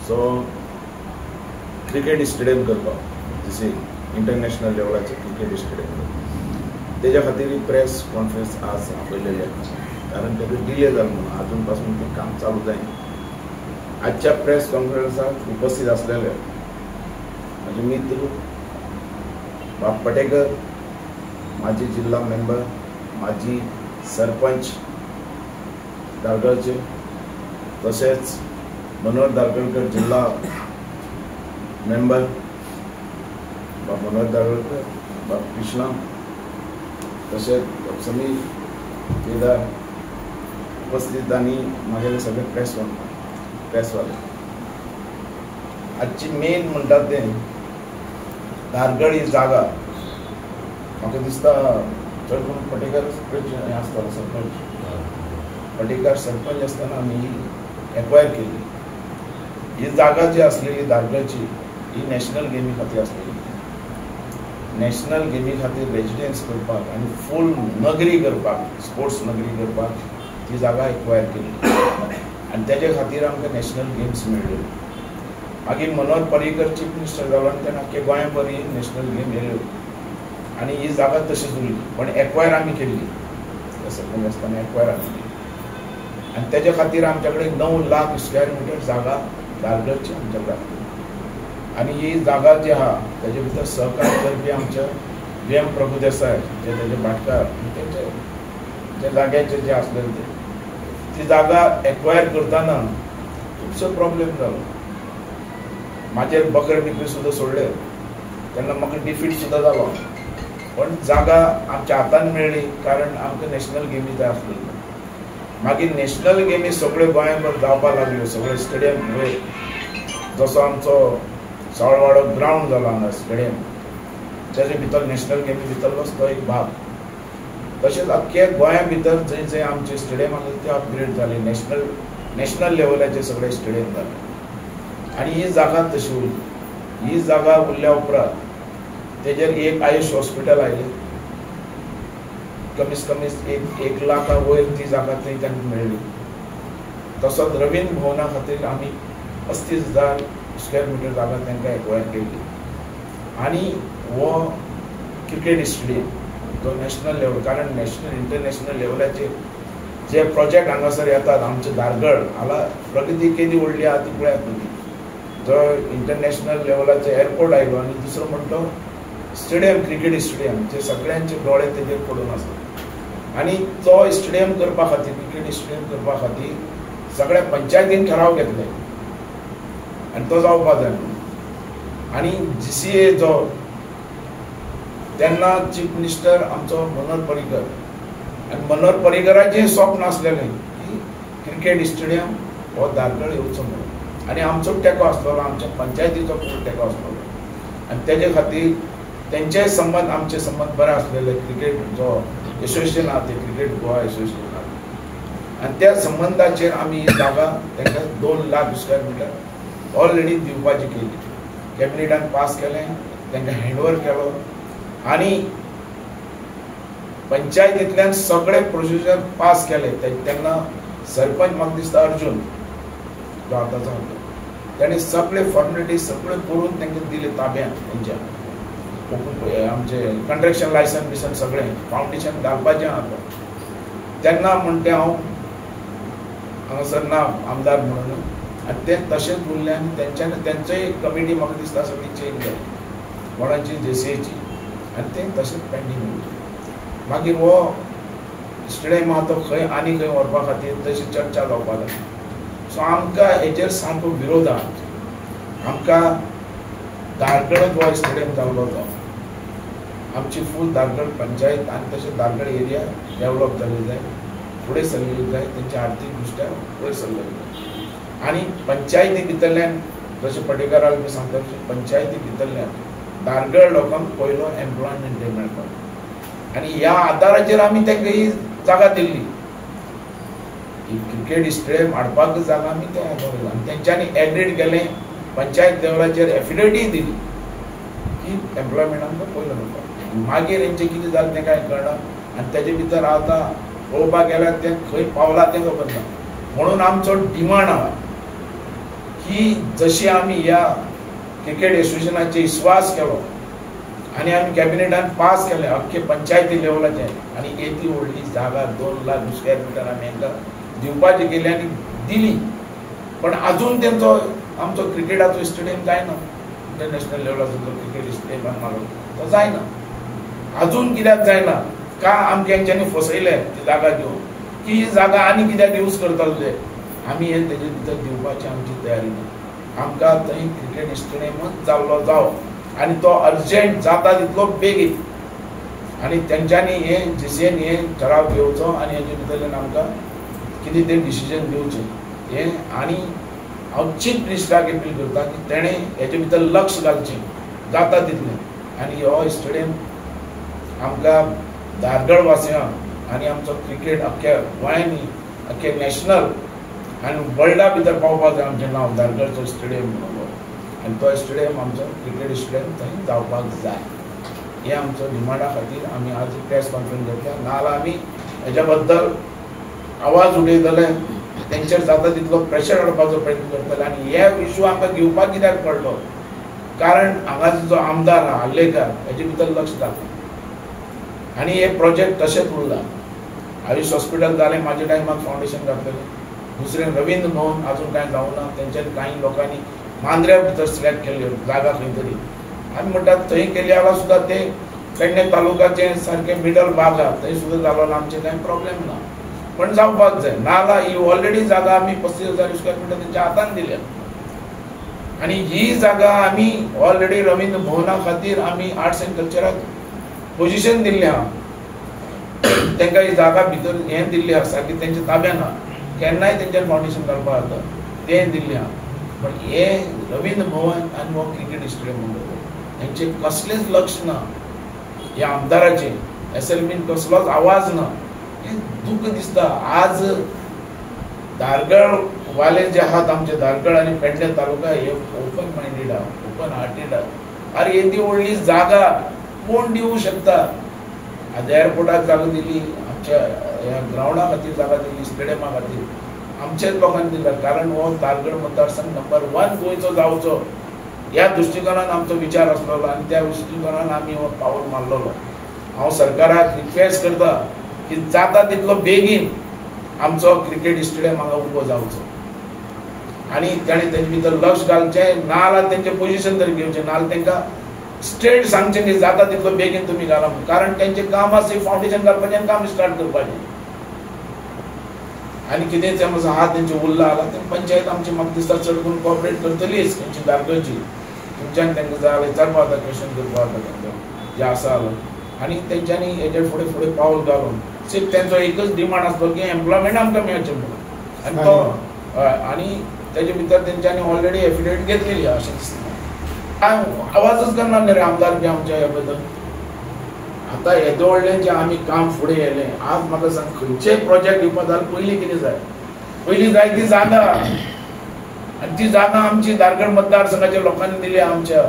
So cricket stadium करपाक जशी international लेवलाचे cricket stadium करपाक तेज्या खातीर ही प्रेस कॉन्फरन्स आज आपयलेली आसा, कारण तेका डिले जालो म्हणून आजून पासून तें काम चालू जायना. आजच्या प्रेस कॉन्फरन्साक उपस्थित आसलेले म्हजे मित्र बाब पटेकर, माजी जिल्हा मेंबर, माजी सरपंच धारगळचे, तशेंच मनोहर धारगळकर जिल्हा मेंबर बाब मनोहर धारगळकर, बाब कृष्णा, तशेंच बाब समीर केदार उपस्थित आनी म्हागेले सगळे प्रेसवाले. आजची मेन म्हणटात तें धारगळ ही जागा म्हाका दिसता चड करून पटेकर हें आसतालो सरपंच, पटेकर सरपंच आसतना आमी एक्वायर केली. ही जागा जी आसलेली धारगळची ही नॅशनल गेमी खातीर आसलेली. नॅशनल गेमी खातीर रेजिडन्स करपाक आनी फूल नगरी करपाक, स्पोर्ट्स नगरी करपाक ती जागा एक्वायर केली आनी तेजे खातीर आमकां नॅशनल गेम्स मेळ्ळ्यो. मागीर मनोहर पर्रीकर चीफ मिनिस्टर जालो आनी तेणें आख्खे गोंया बरी नॅशनल गेम येयल्यो आनी ही जागा तशीच उरली, पण एक्वायर आमी केल्ली, सरपंच आसतना एक्वायर आमी केली आनी तेजे खातीर आमच्या कडेन 9 लाख स्क्वेअर मिटर जागा धारगळची आमच्या कडेन आसली. आनी ही जागा जी आहा तेजे भितर सहकार्य करपी आमच्या व्ही एम प्रभुदेसाय जे तेजे भाटकार तेंचे जे जाग्याचे जे आसलेले ते ती जागा एक्वायर करतना खुबसो प्रॉब्लेम जालो. म्हाजेर बकरे बिकरे सुद्दां सोडले तेन्ना म्हाका डिफीट सुद्दां जालो, पण जागा आमच्या हातान मेळ्ळी कारण आमकां नॅशनल गेमी जाय आसलेल्यो. मागीर नॅशनल गेमी सगळे गोंयभर जावपाक लागल्यो, सगळे स्टेडियम वयर जसो आमचो सावळवाडो ग्रावंड जालो हांगा स्टेडियम, तेजे भितर नॅशनल गेमी भितरलोच तो एक भाग. तशेंच अख्खे गोंया भितर जंय जंय आमचे स्टेडियम आसले ते अपग्रेड जाले, नॅशनल लेवलाचे सगळे स्टेडियम जाले आनी ही जागा तशी उरली. ही जागा उरल्या उपरांत तेजेर एक आयुष हॉस्पिटल आयलें, कमीत कमी 1 लाखा वयर ती जागा थंय तांकां मेळ्ळी. तसोच रवींद्र भवना खातीर आमी 35,000 स्क्वेअर मिटर जागा तांकां एक्वायर केल्ली आनी हो क्रिकेट स्टेडियम जो नॅशनल लेवल, कारण नॅशनल इंटरनॅशनल लेवलाचेर जे प्रोजेक्ट हांगासर येतात, आमचे धारगळ हांगा प्रगती केदी व्हडली आहा ती पळयात तुमी. जो इंटरनॅशनल लेवलाचे एअरपोर्ट आयलो आनी दुसरो म्हणटा स्टेडियम, क्रिकेट स्टेडियम, जे सगळ्यांचे डोळे तेजेर पडून आसता आनी तो स्टेडियम करपा खातीर, क्रिकेट स्टेडियम करपा खातीर सगळ्या पंचायतीन ठराव घेतले आनी तो जावपा जाय म्हणून. आनी जी सी ए जो तेन्ना चीफ मिनिस्टर आमचो मनोहर पर्रीकर, आनी मनोहर पर्रीकराचें स्वप्न आसलेलें की क्रिकेट स्टेडियम हो धारगळ येवचो म्हणून आनी आमचो टेको आसलेलो, आमच्या पंचायतीचो फूल टेको आसलेलो आनी तेजे खातीर तेंचे संबंद आमचे संबंद बरे आसलेले. क्रिकेट जो एसोसिएशन आहा ते क्रिकेट गोवा एसोसिएशन आहा आनी त्या संबंदाचेर आमी ही जागा तांकां 2 लाख स्क्वेअर मिटर ऑलरेडी दिवपाची केली, कॅबिनेटान पास केलें, तांकां हँडओवर केलो आनी पंचायतींतल्यान सगळे प्रोसिजर पास केले. तेन्ना सरपंच म्हाका दिसता अर्जुन जो आतांचो आसा ताणें सगळे फॉर्मेलिटी सगळे करून तांकां दिले ताब्यांत, तेंच्या आमचे कंट्रक्शन लायसन बिसन सगळें फावंडेशन घालपाचें आहा. तेन्ना म्हणटे हांव हांगासर ना आमदार म्हणून आनी तें तशेंच उरलें आनी तेंच्यानी तेंचोय कमिटी म्हाका दिसता सगळी चेंज जाली कोणाची जे सी एची आनी तें तशेंच पेंडींग उरलें. मागीर हो स्टेडियम आहा तो खंय आनी खंय व्हरपा खातीर तशी चर्चा जावपा लागली. सो आमकां हेजेर सामको विरोध आहा. आमकां धारगळच हो स्टेडियम जाल्लो तो आमची फूल धारगळ पंचायत आनी तशें धारगळ एरिया डेवलप जाल्ली जाय, फुडें सरलेली जाय, तेंच्या आर्थीक दृश्ट्या वयर सरलेली जाय. आनी पंचायती भितरल्यान जशें पटेकराक बी सांगता तशें पंचायती भितरल्यान धारगळ लोकांक पयलो एम्प्लॉयमेंट डे मेळपाक आनी ह्या आदाराचेर आमी तांकां ही जागा दिल्ली. ही क्रिकेट स्टेडियम हाडपाक जागा आमी त्या आदाराचेर आनी तेंच्यांनी एग्रीड केलें, पंचायत लेवलाचेर एफिडेवीटय दिली की एम्प्लॉयमेंट आमकां पयलो मेळपाक. मागीर हेंचें कितें जालें तें कांय कळना आनी तेजे भितर आतां पळोवपाक गेल्यार तें खंय पावलां तें खबर ना. म्हणून आमचो डिमांड आहा की जशी आमी ह्या क्रिकेट एसोसिएशनाचे विश्वास केलो आनी आमी कॅबिनेटान पास केले अख्खे पंचायती लेवलाचे आनी येदी व्हडली जागा 2 लाख स्क्वेअर मिटर आमी हांकां दिवपाची केली आनी दिली. पण अजून तेंचो आमचो क्रिकेटाचो स्टेडियम जायना, इंटरनॅशनल लेवलाचो जो क्रिकेट स्टेडियम मागलो तो जायना. अजून कित्याक जायना का आमकां हेंच्यांनी फसयलें ती जागा घेवन की ही जागा आनी कित्याक यूज करतले आमी हे तेजे भितर दिवपाची आमची तयारी ना. आमकां थंय क्रिकेट स्टेडियमच जाल्लो जावो आनी तो अर्जंट जाता तितलो बेगीन आनी तेंच्यांनी हे जीसीएन हे ठराव घेवचो आनी हेजे भितरल्यान आमकां कितें तें डिसिजन घेवचें हें. आनी हांव चीफ मिनिस्टराक अपील करता की तेणें हेजे भितर लक्ष घालचें जाता तितलें आनी हो स्टेडियम आमकां धारगळ वासियांक आनी आमचो क्रिकेट अख्ख्या गोंयांनी अख्खे नॅशनल आनी वर्ल्डा भितर पावपाक जाय आमचें नांव धारगळचो स्टेडियम म्हणून आनी तो स्टेडियम आमचो क्रिकेट स्टेडियम थंय जावपाक जाय. हे आमचो डिमांडा खातीर आमी आज प्रेस कॉन्फरन्स घेतल्या. नाजाल्यार आमी हेज्या बद्दल आवाज उडयतले, तेंचेर जाता तितलो प्रेशर हाडपाचो प्रयत्न करतले. आनी हे इशू आमकां घेवपाक कित्याक पडलो कारण हांगाचो जो आमदार आहा आर्लेकर हेजे भितर लक्ष घालता आनी हे प्रोजेक्ट तशेंच उरला. आयुष हॉस्पिटल जालें म्हाज्या टायमाक फावंडेशन घातलेलें, दुसरें रवींद्र भवन अजून कांय जावना. तेंच्यानी कांय लोकांनी मांद्र्या भितर सिलेक्ट केल्ल्यो जागा खंय तरी आमी म्हणटात थंय केली जाल्यार सुद्दां ते पेडणे तालुकाचें सारकें मिडल भाग आहा थंय सुद्दां जालो ना आमचें कांय प्रॉब्लेम ना, पण जावपाक जाय. नाजाल्यार ही ऑलरेडी जागा आमी 35,000 स्क्वेअर मिटर तेंच्या हातान दिल्या आनी ही जागा आमी ऑलरेडी रवींद्र भवना खातीर आमी आर्ट्स एंड कल्चराक पोजिशन दिल्लें आहा. तांकां ही जागा भितर हें दिल्ली आसा की तेंच्या ताब्यान आहा, केन्नाय तेंच्यान फावंडेशन घालपाक जाता तें दिल्लें आहा. पण हे रवींद्र भवन आनी हो क्रिकेट स्टेडियम म्हणटा हेंचें कसलेंच लक्ष ना, ह्या आमदाराचें एसएलबीन कसलोच आवाज ना. हें दुःख दिसता. आज धारगळ वाले जे आहात आमचे धारगळ आनी पेडणे तालुका हे ओपन मायंडेड आहा, ओपन हार्टेड आहा. अरे येदी व्हडली जागा कोण दिवूं शकता? आज एअरपोर्टाक जागा दिली, आमच्या ह्या ग्रावंडा खातीर जागा दिली, स्टेडियमा खातीर आमच्याच लोकांनी दिला. कारण हो धारगळ मतदारसंघ नंबर 1 गोंयचो जावचो ह्या दृश्टिकोनान आमचो विचार आसलेलो आनी त्या दृश्टिकोनान आमी हो पावल मारलेलो. हांव सरकाराक रिक्वेस्ट करता की जाता तितलो बेगीन आमचो क्रिकेट स्टेडियम हांगा उबो जावचो आनी ताणें तेजे भितर लक्ष घालचें. नाजाल्यार तेंचें पोजिशन तरी घेवचें, नाजाल्यार तांकां स्ट्रेट सांगचें की जाता तितलो बेगीन तुमी घाला, कारण तेंचें काम आसा फावंडेशन घालपाचें आनी काम स्टार्ट करपाचें. आनी कितें समज आहा तेंचें उरलां जाल्यार ते पंचायत आमची म्हाका दिसता चड करून कॉपरेट करतलीच तेंची धारगळची. तुमच्यान तांकां जाय जाल्यार विचारपा जाता, क्वेश्चन करपा जाता तांकां जें आसा जाल्यार. आनी तेंच्यांनी हेजेर फुडें फुडें पावल घालून सिर्फ तेंचो एकच डिमांड आसलो की एम्प्लॉयमेंट आमकां मेळचें म्हणून आनी तो आनी तेजे भितर तेंच्यांनी ऑलरेडी एफिडेवीट घेतलेली आहा अशें दिसता. काय आवाजच करना न्ही रे आमदार बी आमच्या ह्या बद्दल. आतां येदो व्हडलें जें आमी काम फुडें येयलें आज म्हाका सांग खंयचेय प्रोजेक्ट दिवपा जाल्यार पयलीं कितें जाय? पयलीं जाय ती जागा आनी ती जागा आमची धारगळ मतदारसंघाच्या लोकांनी दिली. आमच्या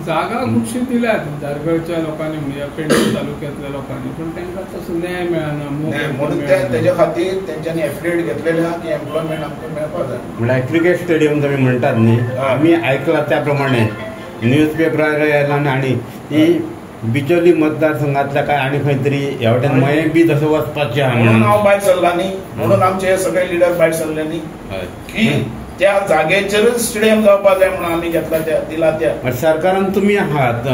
जागा खुबशी दिल्यात धारगळच्या लोकांनी, म्हणजे पेडणे तालुक्यांतल्या लोकांनी, पण तांकां तसो न्याय मेळना. म्हणून तेज्या खातीर तेंच्यांनी एफिडेवीट घेतलेलें आहा की एम्प्लॉयमेंट आमकां मेळपाक जाय. म्हळ्यार क्रिकेट स्टेडियम तुमी म्हणटात न्ही, आमी आयकलां त्या प्रमाणे न्यूज पेपरार येयला आनी ती बिचोली मतदारसंघातल्या काय आनी खंय तरी ह्या वटेन मयें बी तसो वचपाचें आहा म्हणून हांव भायर सरला न्ही, म्हणून आमचे सगळे लिडर भायर सरले न्ही की त्या जागेचेरच स्टेडियम जावपाक जाय म्हणून आमी घेतला त्या दिला त्या. सरकारान तुमी आहात,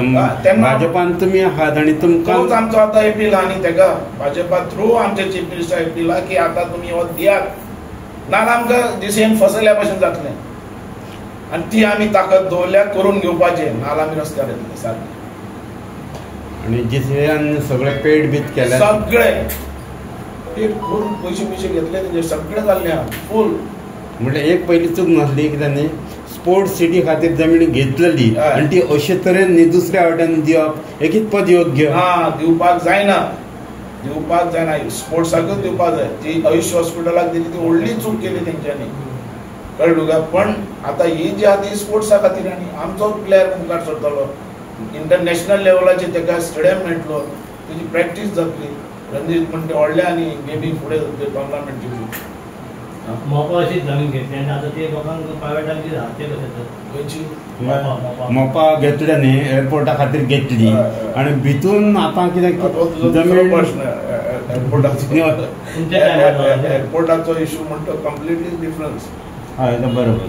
भाजपान तुमी आहात आनी तुमकां तोच आमचो आतां अपील आहा न्ही तेका भाजपा थ्रू आमचे चीफ मिनिस्टर अपील आहा की आतां तुमी हो दियात, नाजाल्यार आमकां जीसीएन फसयल्या भशेन जातलें. आनी ती आमी ताकद दवरल्या करून घेवपाचें, नाजाल्यार आमी रस्त्यार येतले सारकें. आनी जीसीएन सगळे पेड बीत केले, सगळे पेड करून पयशे पयशे घेतले तेंचे सगळे जाल्ले आहा फूल. म्हटल्यार एक पयली चूक नासली की तांणी स्पोर्ट्स सिटी खातीर जमीन घेतलेली आनी ती अशे तरेन न्ही दुसऱ्या वटेन दिवप हे कितपत योग्य? हा, दिवपाक जायना, दिवपाक जायना, स्पोर्ट्साकच दिवपाक जाय. ती आयुष हॉस्पिटलाक दिली ती व्हडली चूक केली तेंच्यांनी, कळ्ळें तुका? पण आतां ही जी आहा ती स्पोर्ट्सा खातीर आनी आमचो प्लेयर मुखार सरतलो, इंटरनॅशनल लेवलाचेर तेका स्टेडियम मेळटलो, तेजी प्रॅक्टीस जातली. रणजीत म्हणटा व्हडले आनी गेमी फुडें जातली टॉर्नामेंट. मोपा अशी जमीन घेतली आनी आतां ते लोकांक प्रायवेटांक ते कशें मोपा घेतले न्ही एअरपोर्टा खातीर घेतली आनी भितून आतां कितें जमीन प्रश्न एअरपोर्टाचो एअरपोर्टाचो इशू म्हणटा कंप्लिटली डिफरन्स. हय बरोबर.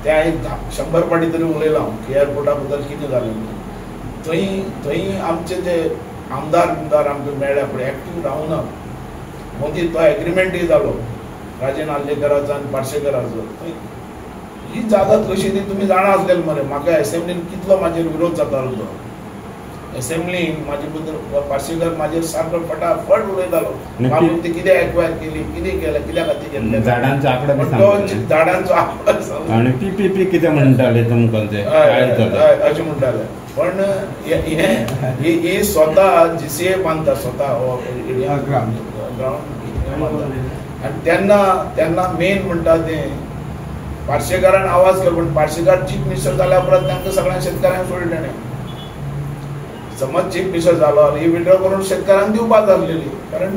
ते हांवें 100 फावटी तरी उलयलां हांव की एअरपोर्टा बद्दल कितें जालें थंय थंय आमचे जे आमदार बिमदार आमकां मेळ्ळ्या पळय एक्टीव रावना. मदीं तो एग्रीमेंटूय जालो राजन आर्लेकराचो आनी पार्सेकराचो. थंय ही जागा कशी ती तुमी जाणा आसलेले मरे. म्हाका एसेंब्लीन कितलो म्हाजेर विरोध जातालो तो एसेंब्लीन म्हाजे बद्दल पार्सेकर म्हाजेर सारको फटाफट उलयतालो. बाबून ती कितें एक्वायर केली कितें केलें कित्या खातीर घेतलें झाडांचो आंकडो झाडांचो आंकडो आनी पीपीपी कितें म्हणटाले तुमकां ते अशें म्हणटाले. पण ही स्वता जीसीए बांदता स्वता ग्राउंड आनी तेन्ना तेन्ना मेन म्हणटा तें पार्सेकारान आवाज केलो. पण पार्सेकार चीफ मिनिस्टर जाल्या उपरांत तांकां सगळ्या शेतकाऱ्यांक सोडलें ताणें. समज चीफ मिनिस्टर जालो ही विड्रॉ करून शेतकाऱ्यांक दिवपाक जाल्लेली कारण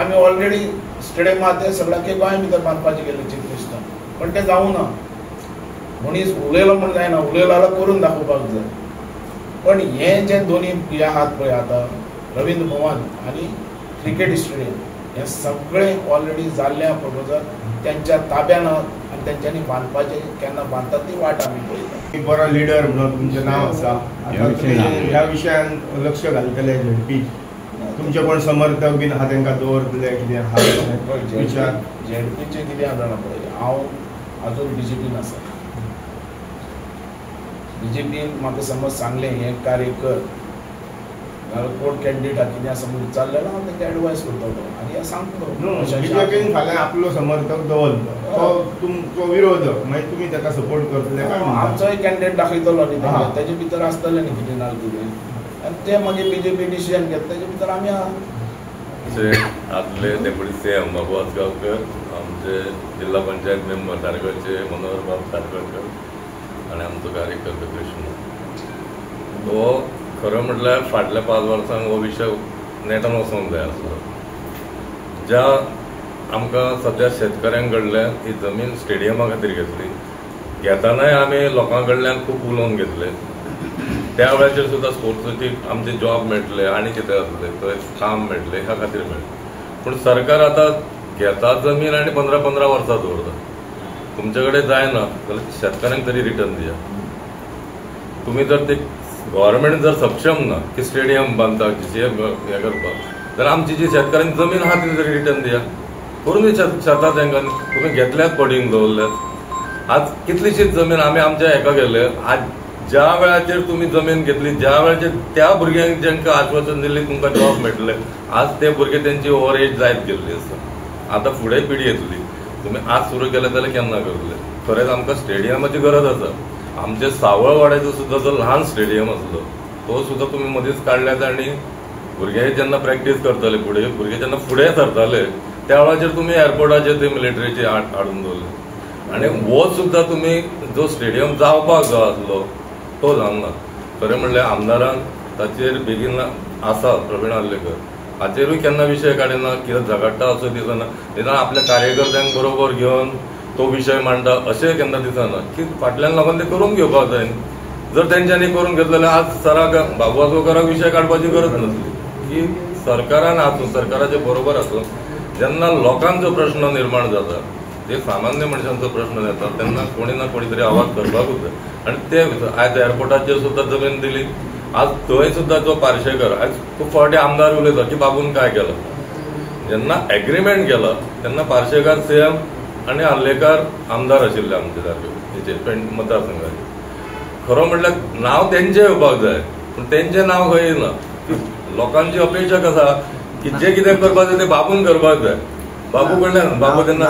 आमी ऑलरेडी स्टेडियम आहा ते सगळ्या गोंया भितर बांदपाचें गेले चीफ मिनिस्टर. पण तें जावं ना. मनीस उलयलो म्हूण जायना, उलयलो जाल्यार करून दाखोवपाक जाय. पण हें जे दोनी हे आहात पळय आतां रवींद्र भवन आनी क्रिकेट स्टेडियम हें सगळें ऑलरेडी जाल्लें प्रपोजल तेंच्या ताब्यान आनी तेंच्यांनी बांदपाचें केन्ना बांदतात ती वाट आमी पळयतात. बरो लिडर म्हणून तुमचें नांव आसा, ह्या विशयान लक्ष घालतले झेडपी तुमचे कोण समर्थक बीन आहा तांकां दवरतले कितें आहा विचार? झेडपीचें कितें आसा जाणा पळय, हांव आजून बीजेपीन आसा. बीजेपीन म्हाका समज सांगलें हें कार्य कर नाल्यार कोण कॅन्डिडेट आहा कितें आसा म्हूण विचारलें जाल्यार हांव तांकां एडवायस करतलो आनी हें सांगतलो. बीजेपीन फाल्यां आपलो समर्थक दवरलो तो तुमचो विरोधक मागीर तुमी ताका सपोर्ट करतले? आमचोय कॅन्डिडेट दाखयतलो न्ही तांकां, तेजे भितर आसतलें न्ही कितें ना कितें आनी ते मागीर बीजेपी डिसिजन घेता तेजे भितर आमी आहा. आदले डेप्युटी सीएम बाबू आजगांवकर, आमचे जिल्हा पंचायत मेंबर धारगळचे मनोहर बाब धारगळकर आनी आमचो कार्यकर्तो कृष्ण. तो खरो म्हटल्यार फाटल्या 5 वर्सांक हो विशय नेटान वचोंक जाय आसलो. ज्या आमकां सद्या शेतकऱ्यां कडल्यान ही जमीन स्टेडियमा खातीर घेतली, घेतनाय आमी लोकां कडल्यान खूब उलोवन घेतले. त्या वेळाचेर सुद्दां स्पोर्ट्साची आमचे जॉब मेळटले आनी कितें जातलें थंय काम मेळटलें ह्या खातीर मेळटलें. पूण सरकार आतां घेता जमीन आनी 15-15 वर्सां दवरता. तुमचे कडेन जायना जाल्यार शेतकऱ्यांक तरी रिटर्न दिया. तुमी जर ते गव्हर्मेंट जर सक्षम ना की स्टेडियम बांदता जीसीए हें करपाक जाल्यार आमची जी शेतकऱ्यांची जमीन आहा ती तरी रिटर्न दिया. करून दी शेतां तांकां तुमी घेतल्यात पडींग दवरल्यात. आज कितलीशीच जमीन आमी आमच्या हेका गेले. आज ज्या वेळाचेर तुमी जमीन घेतली ज्या वेळाचेर त्या भुरग्यांक जांकां आश्वासन दिल्ली तुमकां जॉब मेळटले, आज ते भुरगे तेंची ओवर एज जायत गेल्ली आसा. आतां फुडें पिढी येतली. तुमी आज सुरू केलें जाल्यार केन्ना करतले? खरेंच आमकां स्टेडियमाची गरज आसा. आमचे सावळवाड्याचो सुद्दां जो ल्हान स्टेडियम आसलो तो सुद्दां तुमी मदींच काडल्यात आनी भुरगे जेन्ना प्रॅक्टीस करताले फुडें भुरगे जेन्ना फुडें सरताले त्या वेळाचेर तुमी एअरपोर्टाचेर ते मिलिटरीचे हाडून दवरले आनी हो सुद्दां तुमी जो स्टेडियम जावपाक जाय आसलो तो जावंक ना. खरें म्हणल्यार आमदारान ताचेर बेगीन आसा प्रवीण आर्लेकर हाचेरूय केन्ना विशय काडिना, कितें झगडटा असो दिसना. निदान आपल्या कार्यकर्त्यांक बरोबर घेवन तो विशय मांडटा अशें केन्ना दिसना की फाटल्यान लोकांनी ते करून घेवपाक जाय. जर तेंच्यांनी करून घेतलें जाल्यार आज सराक बाबू आजगांवकराक विशय काडपाची गरज नासली की सरकारान आसूं सरकाराचे बरोबर आसूं जेन्ना लोकांचो प्रश्न निर्माण जाता ते सामान्य मनशांचो प्रश्न जाता तेन्ना कोणी ना कोणी तरी आवाज करपाकूच जाय. आनी ते आयज एअरपोर्टाचेर सुद्दां जमीन दिली. आज थंय सुद्दां जो पार्शेकर आयज खूब फावटी आमदार उलयता की बाबून काय केलां. जेन्ना एग्रीमेंट केला तेन्ना पार्शेकार सीएम आनी आर्लेकर आमदार आशिल्ले आमचे सारके हेचे मतदारसंघाचे. खरो म्हटल्यार नांव तेंचें येवपाक जाय पूण तेंचें नांव खंय येना. लोकांची अपेक्षा कसा की जे कितें करपाक जाय तें बाबून करपाक जाय. बाबू कडल्यान बाबू तेन्ना